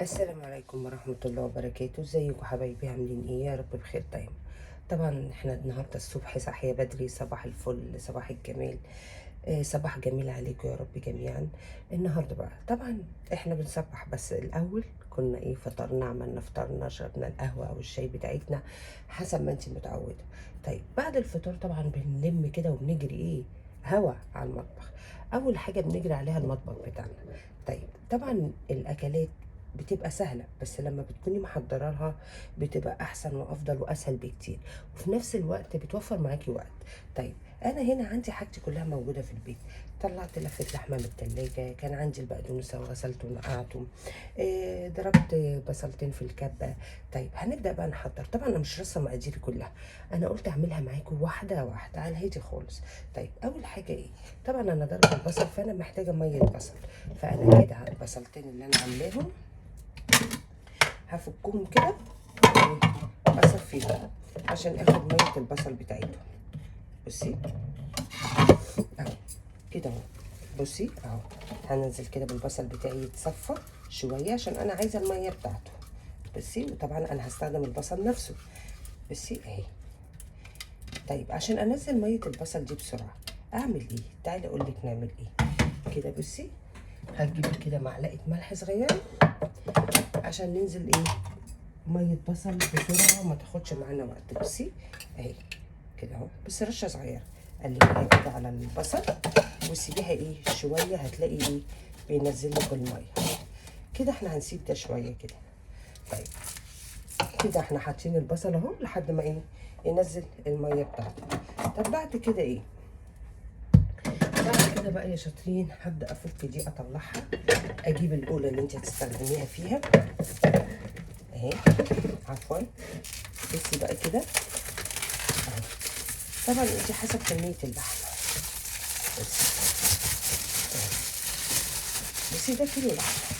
السلام عليكم ورحمة الله وبركاته. ازيكم حبايبي؟ عاملين ايه؟ يا رب بخير دايما. طبعا احنا النهارده الصبح صاحية بدري، صباح الفل، صباح الجمال، صباح جميل عليكم يا رب جميعا. النهارده بقى طبعا احنا بنصبح، بس الاول كنا ايه، فطرنا، عملنا فطرنا، شربنا القهوة او الشاي بتاعتنا حسب ما انت متعودة. طيب بعد الفطار طبعا بنلم كده وبنجري ايه هوا على المطبخ. اول حاجة بنجري عليها المطبخ بتاعنا. طيب طبعا الاكلات بتبقى سهلة، بس لما بتكوني محضرة لها بتبقى أحسن وأفضل وأسهل بكتير، وفي نفس الوقت بتوفر معاكي وقت. طيب أنا هنا عندي حاجتي كلها موجودة في البيت. طلعت لفة لحمة من التلاجة، كان عندي البقدونس وغسلته ونقعته، ضربت بصلتين في الكبة. طيب هنبدأ بقى نحضر. طبعا أنا مش راسة مقاديري كلها، أنا قلت أعملها معاكم واحدة واحدة على الهادي خالص. طيب أول حاجة إيه؟ طبعا أنا ضربة البصل، فأنا محتاجة مية بصل، فأنا كده البصلتين اللي أنا عاملاهم هفكهم كده واصفيهم عشان اخد مية البصل بتاعتهم. بصي اهو كده اهو، بصي اهو، هننزل كده بالبصل بتاعي يتصفى شوية عشان انا عايزه المية بتاعته. بصي، وطبعا انا هستخدم البصل نفسه. بصي اهي. طيب عشان انزل مية البصل دي بسرعة اعمل ايه؟ تعالي اقول لك نعمل ايه كده. بصي هتجيبي كده معلقه ملح صغيرة عشان ننزل ايه مية بصل بسرعة وما تاخدش معانا وقت. بصي اهي كده اهو، بس رشه صغيرة، قلبيها كده على البصل وسيبيها ايه شوية، هتلاقي ايه بينزل لك المية كده. احنا هنسيب ده شوية كده. طيب كده احنا حاطين البصل اهو لحد ما ايه ينزل المية بتاعته. طب بعد كده ايه؟ بعد كده بقى يا شاطرين هبدا افك دي اطلعها، اجيب الاولى اللي انت هتستخدميها فيها اهي، عفوا. بصي بقى كده اهو، طبعا انت حسب كمية اللحمة. بصي اهي، بصي ده كيلو لحمه.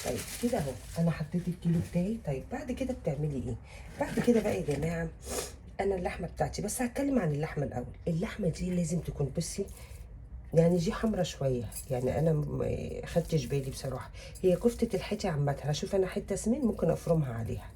طيب كده اهو انا حطيت الكيلو بتاعي. طيب بعد كده بتعملي ايه؟ بعد كده بقى يا جماعة انا اللحمة بتاعتي، بس هتكلم عن اللحمة الاول. اللحمة دي لازم تكون بصي يعني دي حمرة شوية، يعني انا ما خدتش بالي بصراحة. هي كفته الحاتي عامة هشوف انا حتة سمين ممكن افرمها عليها.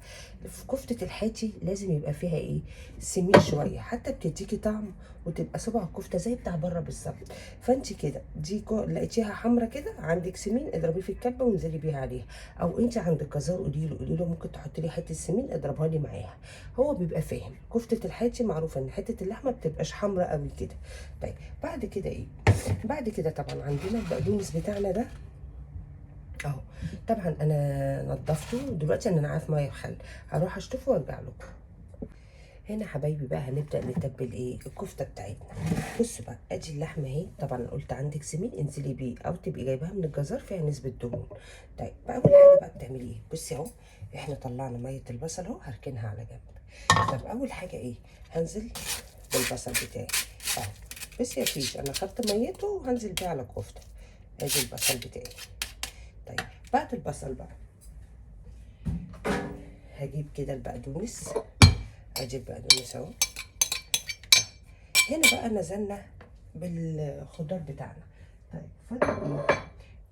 في كفته الحاتي لازم يبقى فيها ايه سمين شوية، حتى بتديكي طعم وتبقى صبع الكفتة زي بتاع بره بالظبط. فانت كده دي لقيتيها حمرة كده عندك سمين اضربيه في الكبه وانزلي بيها عليها، او انت عندك جزار قولي له، قولي له ممكن تحطي لي حتة سمين اضربها لي معاها. هو بيبقى فاهم. كفته الحاتي معروفة ان حتة اللحمة بتبقاش حمرة قوي كده. طيب بعد كده ايه؟ بعد كده طبعا عندنا البقدونس بتاعنا ده اهو، طبعا انا نضفته دلوقتي، انا عارف مية بخل، هروح اشطفه وارجع لكم. هنا حبايبي بقى هنبدا نتبل ايه الكفتة بتاعتنا. بصوا بقى ادي اللحمة اهي، طبعا قلت عندك سمين انزلي بيه او تبقي جايباها من الجزار فيها نسبه دهون. طيب بقى اول حاجة بقى بتعملي ايه؟ بصي اهو احنا طلعنا مية البصل اهو، هركنها على جنب. طب اول حاجة ايه؟ هنزل بالبصل بتاعي اهو. بس يا فيش انا خدت ميته وهنزل بيه على الكفتة. ادي البصل بتاعي. طيب بعد البصل بقى هجيب كده البقدونس، ادي البقدونس اهو. هنا بقى نزلنا بالخضار بتاعنا. طيب فاضل ايه؟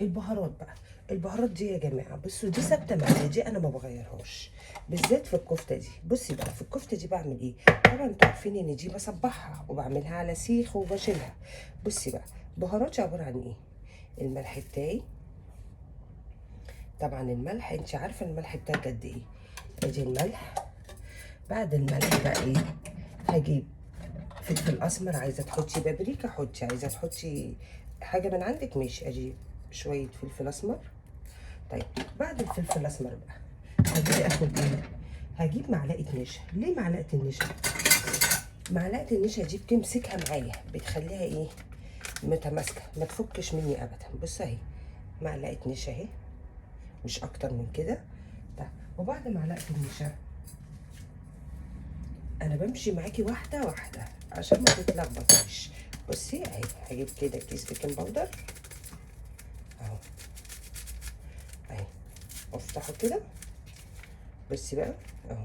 البهارات بقى. البهارات دي يا جماعة بصوا دي ثابتة معايا، دي انا ما بغيرهاش بالذات في الكفتة دي. بصي بقى في الكفتة دي بعمل ايه؟ طبعا انتوا عارفين ان دي بصبحها وبعملها على سيخ وبشيلها. بصي بقى بهاراتي عبارة عن ايه؟ الملح بتاعي، طبعا الملح انت عارفه الملح بتاعك قد ايه، ادي الملح. بعد الملح بقى ايه؟ هجيب فلفل اسمر، عايزه تحطي بابريكا حطي، عايزه تحطي حاجة من عندك ماشي، اجيب شوية فلفل اسمر. طيب بعد الفلفل الاسمر بقى هجيب اخد ايه؟ هجيب معلقه نشا. ليه معلقه النشا؟ معلقه النشا دي بتمسكها معايا، بتخليها ايه متماسكة، ما تفكش مني ابدا. بص اهي معلقه نشا اهي، مش اكتر من كده. طيب وبعد معلقه النشا انا بمشي معاكي واحدة واحدة عشان ما تتلخبطيش. بصي اهي هجيب كده كيس baking powder اهو اهي، افتحه كده. بصي بقى اهو،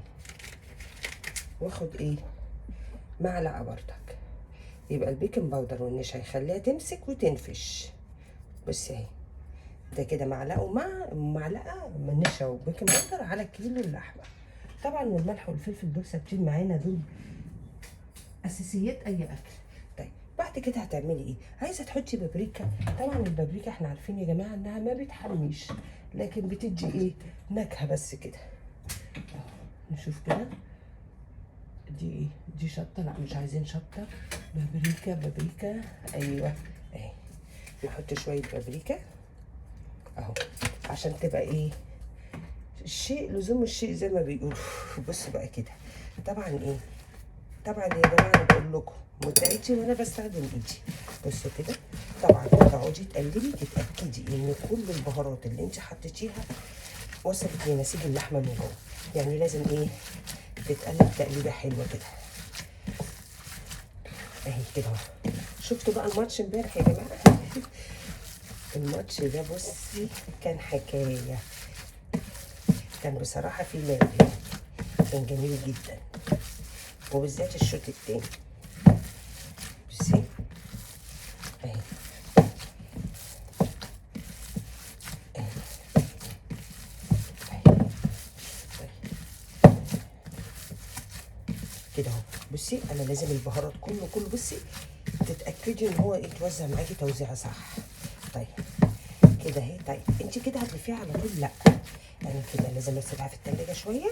واخد ايه معلقه بردك. يبقى ال baking powder والنشا هيخليها تمسك وتنفش. بصي اهي ده كده معلقه ومع معلقه من نشا و baking powder على كيلو اللحمة. طبعا والملح والفلفل دول ثابتين معانا، دول اساسيات اي اكل. طيب بعد كده هتعملي ايه؟ عايزه تحطي بابريكا. طبعا البابريكا احنا عارفين يا جماعة انها ما بتحميش، لكن بتدي ايه؟ نكهة بس كده. نشوف كده دي ايه؟ دي شطه؟ لا مش عايزين شطه. بابريكا، بابريكا، ايوه اهي. نحط شوية بابريكا اهو عشان تبقى ايه؟ الشيء لزوم الشيء زي ما بيقولوا. بصوا بقى كده. طبعا ايه؟ طبعا يا جماعة انا بقول لكم متعتي وانا بستخدم ايدي. بصوا كده. طبعا تقعدي تقلبي تتاكدي ان كل البهارات اللي انت حطيتيها وصلت لنسيج اللحمة من جوه، يعني لازم ايه؟ تتقلب تقليبه حلوة كده اهي كده اهو. شفتوا بقى الماتش امبارح يا جماعة؟ الماتش ده بصي كان حكاية، كان بصراحة في لعب، كان جميل جدا، وبالذات الشوط التاني. بصي اهي اهي كده اهو. بصي انا لازم البهارات كله كله، بصي تتاكدي ان هو يتوزع معاكي توزيعه صح. طيب كده اهي. طيب انت كده هتلفيها على طول؟ لا، انا كده لازم اسيبها في التلاجة شوية.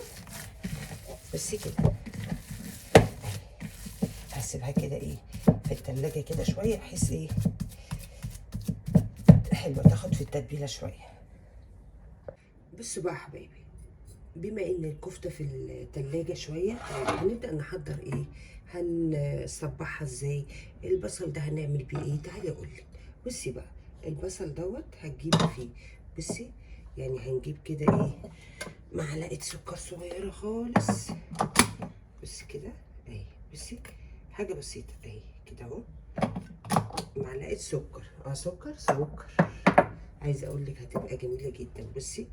بصي كده هسيبها كده ايه في التلاجة كده شوية، بحيث ايه حلوة تاخد في التتبيله شوية. بصوا بقى يا حبايبي، بما ان الكفتة في التلاجة شوية، هنبدا نحضر ايه، هنصبحها ازاي، البصل ده هنعمل بيه ايه. تعالي اقول لك. بصي بقى البصل دوت هتجيبي فيه، بصي يعني هنجيب كده ايه معلقه سكر صغيرة خالص، بصي كده اهي، بصي حاجة بسيطة اهي كده اهو، معلقه سكر، سكر سكر، عايزه اقول لك هتبقى جميلة جدا. بصي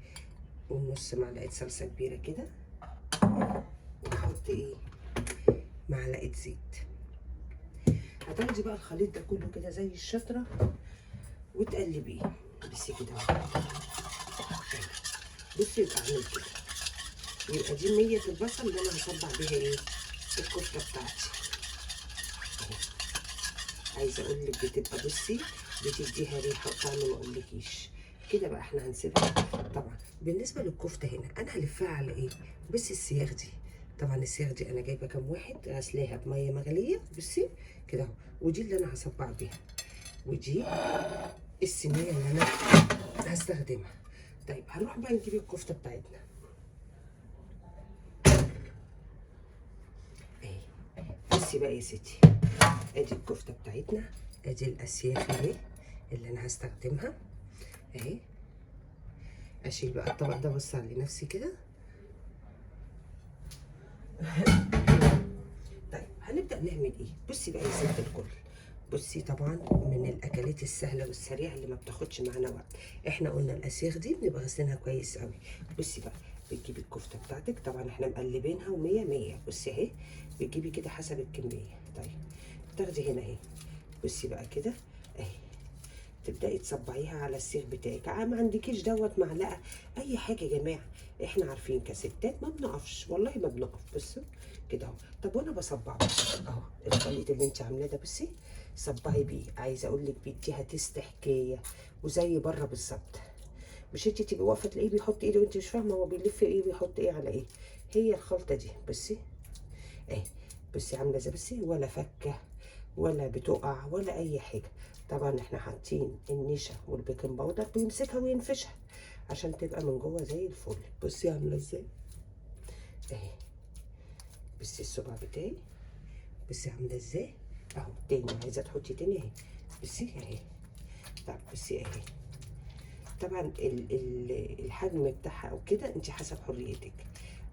ونص معلقه صلصه كبيرة كده، ونحط ايه معلقه زيت. هتاخدي بقى الخليط ده كله كده زي الشطره وتقلبيه. بصي كده اهو. بصي يبقى اعمل كده، يبقى دي مية البصل اللي انا هصبع بيها ايه الكفتة بتاعتي اهو. عايزه اقول لك بتبقى بصي بتديها ريحه وطعم ما اقولكيش. كده بقى احنا هنسيبها. طبعا بالنسبة للكفته هنا انا هلفها على ايه؟ بصي السياخ دي، طبعا السياخ دي انا جايبه كام واحد، غسلاها بميه مغليه بصي كده اهو، ودي اللي انا هصبع بيها، ودي الصينية اللي انا هستخدمها. طيب هنروح بقى نجيب الكفتة بتاعتنا اهي. بصي بقى يا ستي، ادي الكفتة بتاعتنا، ادي الاسياخ اهي اللي انا هستخدمها اهي. اشيل بقى الطبق ده، بص على نفسي كده. طيب هنبدا نعمل ايه؟ بصي بقى يا ست الكل، بصي طبعا من الاكلات السهلة والسريعه اللي ما بتاخدش معانا وقت، احنا قلنا الاسياخ دي بنبقى غسلينها كويس قوي. بصي بقى بتجيبي الكفتة بتاعتك، طبعا احنا مقلبينها ومية مية. بصي اهي بتجيبي كده حسب الكمية. طيب تاخدي هنا اهي، بصي بقى كده اهي، تبداي تصبعيها على السيخ بتاعك. ما عندكيش دوت معلقه اي حاجة يا جماعة، احنا عارفين كستات ما بنقفش، والله ما بنقف. بصوا كده اهو. طب وانا بصبع اهو الخليط اللي انت عاملاه ده، بصي صبعي بيه، عايزه اقول لك بيديها taste حكاية وزي بره بالظبط. مش انت تبقي واقفة تلاقيه بيحط ايده وانت مش فاهمه هو بيلف ايه وبيحط ايه على ايه. هي الخلطة دي بصي اهي، بصي عامله زي بصي، ولا فكه ولا بتقع ولا اي حاجة. طبعا احنا حاطين النشا وال baking powder بيمسكها وينفشها عشان تبقى من جوه زي الفل. بصي عامله ازاي اهي، بصي الصبع بتاعي، بصي عامله ازاي اهو. تاني عايزه تحطي تاني اهي، بصي اهي. طب بصي اهي. طبعا الحجم بتاعها او كده انت حسب حريتك،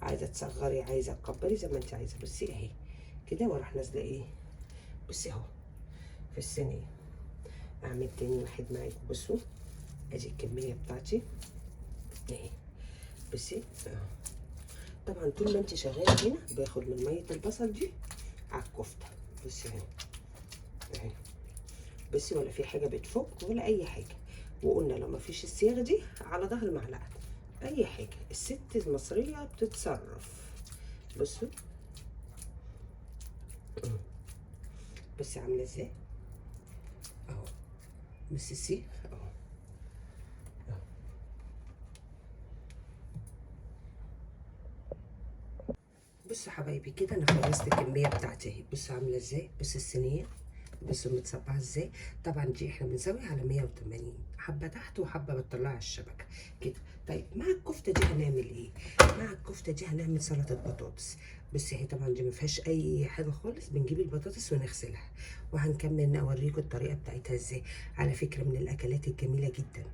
عايزه تصغري عايزه تكبري زي ما انت عايزه. بصي اهي كده، واروح نازله ايه، بصي اهو في الصينية. اعمل تاني واحد معاكم. بصوا ادي الكمية بتاعتي اهي، بصي اهو. طبعا طول ما انت شغالة هنا باخد من مية البصل دي على الكفتة. بصي اهي اهي، بصي ولا في حاجة بتفك ولا اي حاجة. وقلنا لو مفيش الصياغ دي على ظهر معلقه، اي حاجة، الست المصرية بتتصرف. بصوا بصي عامله ازاي اهو، بصي السيخ اهو. بصوا حبايبي كده انا خلصت الكمية بتاعتي اهي. بصوا عامله ازاي، بصوا الصينية، بصوا متصبعه ازاي. طبعا دي احنا بنسوي على 180، حبه تحت وحبه بتطلعها على الشبكة كده. طيب مع الكفتة دي هنعمل ايه؟ مع الكفتة دي هنعمل سلطة بطاطس. بصي اهي طبعا دي ما فيهاش اي حاجة خالص، بنجيب البطاطس ونغسلها، وهنكمل اوريكم الطريقة بتاعتها ازاي. على فكرة من الاكلات الجميلة جدا،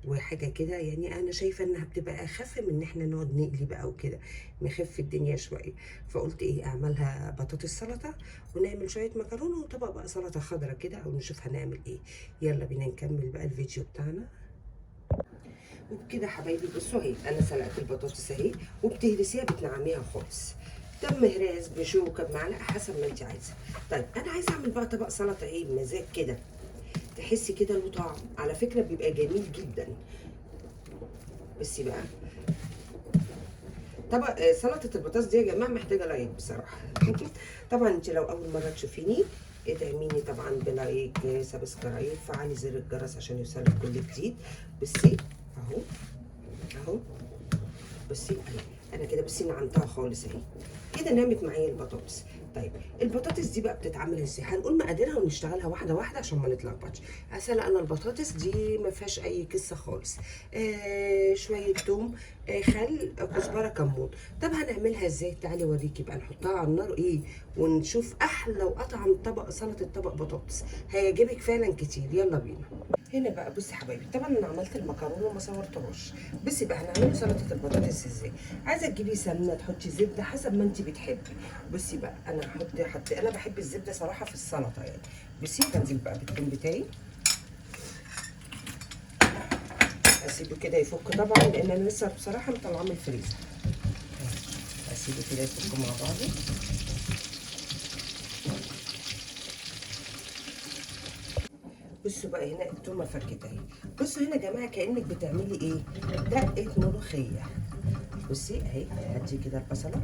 وحاجه كده يعني انا شايفه انها بتبقى اخف من ان احنا نقعد نقلي بقى وكده، نخف الدنيا شوية. فقلت ايه، اعملها بطاطس سلطة، ونعمل شوية مكرونه وطبق بقى سلطة خضراء كده، او نشوف هنعمل ايه. يلا بينا نكمل بقى الفيديو بتاعنا. وبكده حبايبي بصوا اهي انا سلقت البطاطس اهي، وبتهرسيها بتنعميها خالص، تم هراس بشوكة بمعلقه حسب ما انت عايزه. طيب انا عايزه اعمل بقى طبق سلطة ايه بمزاج كده، تحسي كده له طعم، على فكرة بيبقى جميل جدا. بصي بقى طبق سلطة البطاطس دي يا جماعة محتاجه like بصراحة. طبعا انت لو اول مرة تشوفيني ادعميني طبعا ب like، subscribe، فعلي زر الجرس عشان يوصلك كل جديد. بصي اهو اهو، بصي اهي انا كده بصي نعمتها خالص اهي كده، نامت معايا البطاطس. طيب البطاطس دي بقى بتتعمل ازاي؟ هنقول مقاديرها ونشتغلها واحدة واحدة عشان ما نتلخبطش. سلقنا البطاطس دي ما فيهاش اي قصة خالص، شوية توم، خل، كزبره، كمون. طب هنعملها ازاي؟ تعالي اوريكي بقى. نحطها على النار ايه، ونشوف احلى واطعم طبق سلطة طبق بطاطس هيعجبك فعلا كتير. يلا بينا. هنا بقى بصي حبايبي، طبعا انا عملت المكرونه وما صورتهاش. بصي بقى هنعمل سلطة البطاطس ازاي. عايزه تجيبي سمنه، تحطي زبدة حسب ما انت بتحبي. بصي بقى انا هحط، انا بحب الزبدة صراحة في السلطة يعني. بصي هنزل بقى بالثوم بتاعي، اسيبه كده يفك طبعا لان انا لسه بصراحة مطلعاه من الفريزر. اسيبه كده يفك مع بعضه. بصوا بقى هنا التومه فكت اهي. بصوا هنا يا جماعة كانك بتعملي ايه، دقه ملوخية. بصي اهي، هدي كده البصله،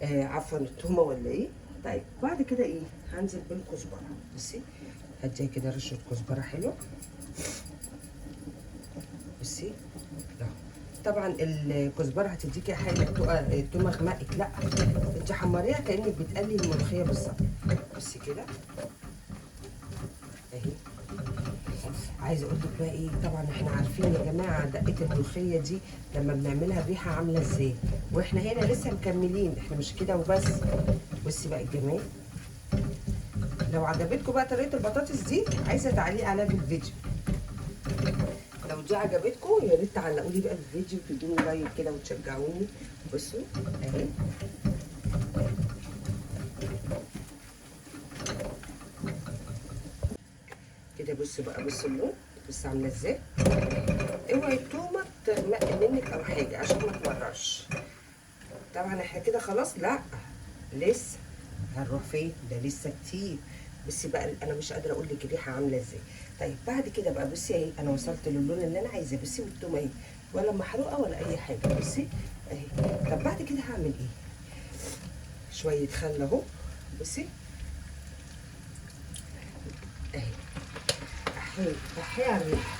عفوا التومه ولا ايه. طيب بعد كده ايه، هنزل بالكزبره. بصي هديها كده رشه كزبره حلوة. بصي اهو، طبعا الكزبره هتديكي حاجة التومه غمقت، لا انت حمريها كانك بتقلي الملوخية بالظبط. بصي كده اهي. عايزه اقول لك بقى ايه، طبعا احنا عارفين يا جماعة دقه الملوخية دي لما بنعملها الريحة عامله ازاي، واحنا هنا لسه مكملين، احنا مش كده وبس. بصي بقى الجمال، لو عجبتكم بقى طريقه البطاطس دي عايزه تعليق عليها في الفيديو. لو دي عجبتكم يا ريت تعلقوا لي بقى في الفيديو وتدوني like كده وتشجعوني. بصوا اهي، كده بصوا بقى، بصوا اللون، بصوا عامله ازاي. اوعي التومه تغمق منك او حاجة عشان ما تمرش. طبعا احنا كده خلاص، لا لسه هنروح فين، ده لسه كتير. بصي بقى انا مش قادرة اقول لك الريحة عامله ازاي. طيب بعد كده بقى بصي اهي، انا وصلت للون اللي انا عايزاه. بصي والتومه اهي، ولا محروقة ولا اي حاجة. بصي اهي. طب بعد كده هعمل ايه؟ شوية خل اهو. بصي اهي، احي على الريحة،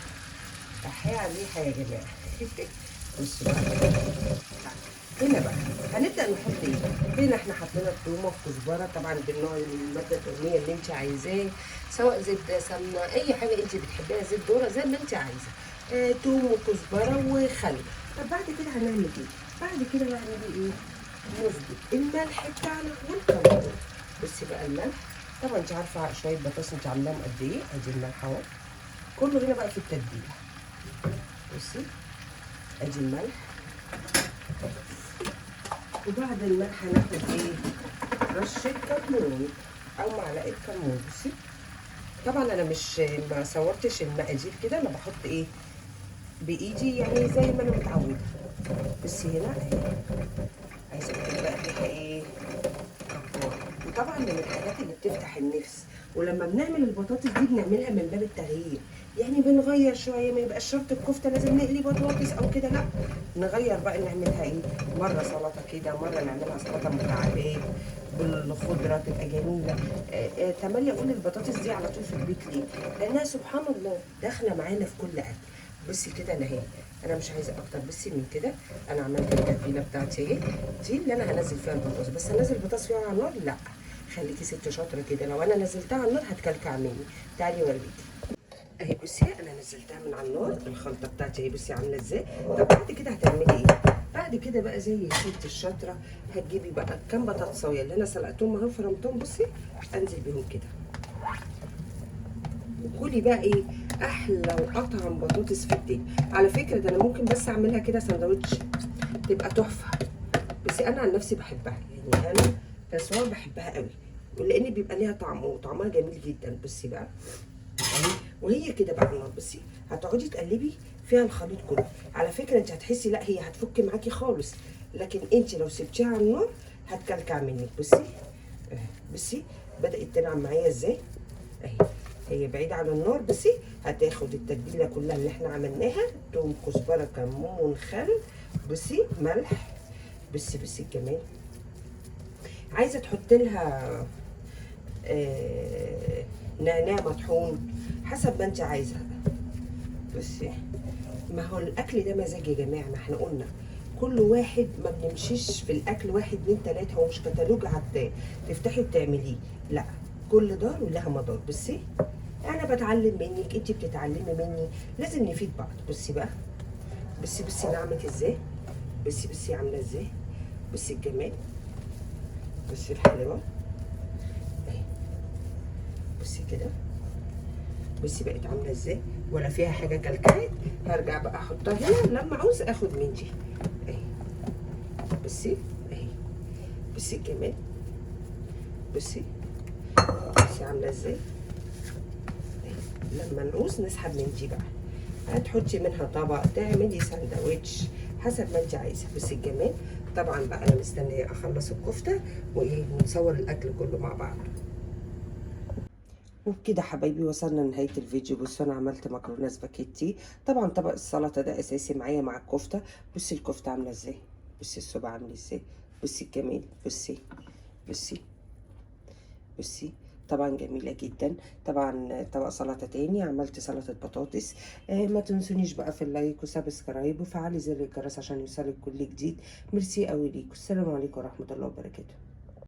احي على الريحة يا جماعة. بصوا بقى هنا بقى هنبدا نحط ايه. هنا احنا حطينا التومه والكزبره طبعا بالنوع المادة الدهنية اللي انت عايزاه، سواء زبدة سمنه اي حاجة انت بتحبيها، زيت ذره زي ما انت عايزه، توم وكزبره وخل. طب بعد كده هنعمل ايه؟ بعد كده هنعمل ايه؟ نظبط الملح بتاعنا والكمون. بصي بقى الملح، طبعا انت عارفه شوية بطاطس انت عاملاهم قد ايه، ادي الملح اهو كله هنا بقى في التتبيله. بصي ادي الملح، وبعد الملح هناخد ايه، رشه كمون او معلقه كمون. بصي طبعا انا مش ما صورتش المقادير كده، انا بحط ايه بايدي يعني زي ما انا متعوده. بصي هنا اهي، عايزه اقول بقى الريحة ايه. وطبعا من الحاجات اللي بتفتح النفس ولما بنعمل البطاطس دي بنعملها من باب التغيير، يعني بنغير شوية، ما يبقاش شرط الكفتة لازم نقلي بطاطس او كده، لا نغير بقى، نعملها ايه، مرة سلطة كده، مرة نعملها سلطة مكعبات بالخضره تبقى جميلة. تملي اقول البطاطس دي على طول في البيت ليه؟ لانها سبحان الله داخله معانا في كل اكل. بصي كده انا اهي، انا مش عايزه اكتر بصي من كده. انا عملت التتبيله بتاعتي اهي، دي اللي انا هنزل فيها البطاطس، بس هنزل البطاطس فيها على النار؟ لا، خليكي ست شاطرة كده، لو انا نزلتها على النار هتكلكع مني. تعالي اوريكي اهي. بصي انا نزلتها من على النار، الخلطة بتاعتي اهي، بصي عامله ازاي. طب بعد كده هتعملي ايه؟ بعد كده بقى زي الست الشاطره هتجيبي بقى كام بطاطسايه اللي انا سلقتهم اهو، فرمتهم، بصي انزل بيهم كده، وكلي بقى ايه احلى واطعم بطاطس في الدنيا. على فكرة ده انا ممكن بس اعملها كده سندوتش تبقى تحفة، بس انا عن نفسي بحبها، يعني انا كسوار بحبها قوي، لان بيبقى ليها طعم وطعمها جميل جدا. بصي بقى وهي كده بقى على النار، بصي هتقعدي تقلبي فيها الخليط كله. على فكرة انت هتحسي لا هي هتفك معاكي خالص، لكن انت لو سبتيها على النار هتكلكع منك. بصي بصي بدات تنعم معايا ازاي اهي، هي بعيدة عن النار. بصي هتاخد التتبيله كلها اللي احنا عملناها، توم كزبره كمون خل، بصي ملح، بصي بصي الجمال. عايزه تحط لها نعناع مطحون حسب ما انت عايزه. بصي ما هو الاكل ده مزاج يا جماعة، ما احنا قلنا كل واحد ما بنمشيش في الاكل 1 2 3، هو مش كتالوج عتاب تفتحي وتعمليه، لا كل دار ولها مدار. بصي انا بتعلم منك، انت بتتعلمي مني، لازم نفيد بعض. بصي بقى بصي بصي نعمت ازاي، بصي بصي عامله ازاي، بصي الجمال، بصي الحلاوة اهي، بصي كده، بصي بقت عامله ازاي، ولا فيها حاجة كلكعت. هرجع بقى احطها هنا لما عاوز اخد من دي اهي. بصي اهي، بصي الجمال، بصي بصي عامله ازاي. لما نعوز نسحب من دي بقى، هتحطي منها طبق، تعملي سندوتش حسب ما انت عايزه. بصي الجمال. طبعا بقى انا مستنيه اخلص الكفتة وايه، ونصور الاكل كله مع بعض. وبكده حبايبي وصلنا لنهاية الفيديو. بصوا انا عملت مكرونه سباكيتي، طبعا طبق السلطة ده اساسي معايا مع الكفتة. بصي الكفتة عامله ازاي، بصي السبع عامل ازاي، بصي الجمال، بصي بصي بصي طبعا جميلة جدا. طبعا طبق سلطة تاني، عملت سلطة بطاطس. ما تنسونيش بقى في ال like و subscribe وفعلي زر الجرس عشان يوصلك كل جديد. ميرسي قوي ليكوا. السلام عليكم ورحمة الله وبركاته.